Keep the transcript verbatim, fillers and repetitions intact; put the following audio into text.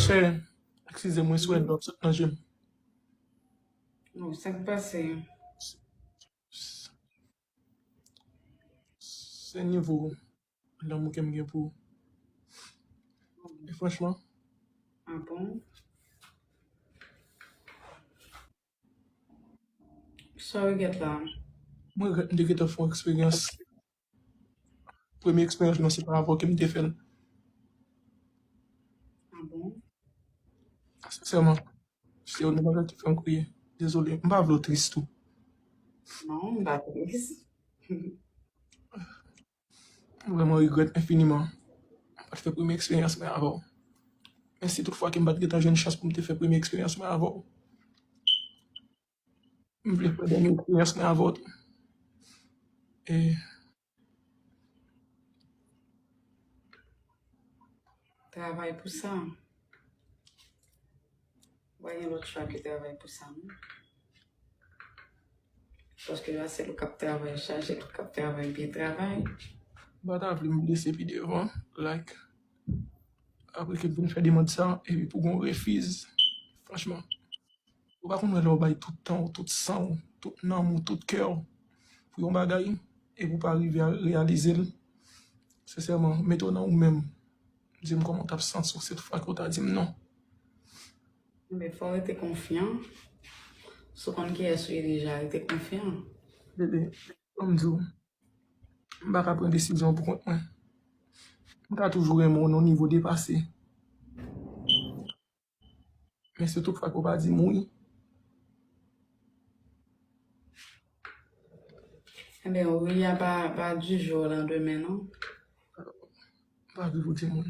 Chè, eskize mwen, sou èn lòt sot nan je m. Non, sa k pase? Se nivo lanmou ke m gen pou ou. E franchman, ah bon? Sa w regrèt la? Mwen regrèt m te gentan fè yon eksperyans. Premye eksperyans mwen, se pa avè w ke m te fè l. Ah bon? Sensèman, se youn nan bagay ki fè m kriye. Dezole, m pa vle w tris tou. Non, m pa tris. M vrèman regrèt enfiniman m pa t fè premye eksperyans mwen avè w. Men si toutfwa ke m pa t gentan jwenn chans pou m te fè premye eksperyans mwen avè w, m vle fè dènye eksperyans mwen avè w tou. E travay pou sa. Ou pa gen lòt chwa ke travay pou sa, non. Paske la, se ou k ap travay, chache tout k ap travay, byen travay. M pa ta vle m blese pi devan, like, apre ke m fin fè demann sa, epi pou gon refiz, franchman, ou pa konn wè lè w bay tout tan w, tout san w, tout nanm ou, tout kè w pou yon bagay, epi ou pa rive a reyalize l, sensèman, mete w nan ou menm, di m kòman w t ap santi w si toutfwa ke w ta di m non. Men fò w rete konfyan. Si w konn kiyès ou ye deja, rete konfyan. Bebe, ban m di w, m pa ka pran desizyon pou kont mwen. M ka toujou renmen w nan yon nivo depase. Men si toutfwa ke w pa di m wi. Enben, wi a pa, pa du jour au lendemain, non. M pa vle pou di moun.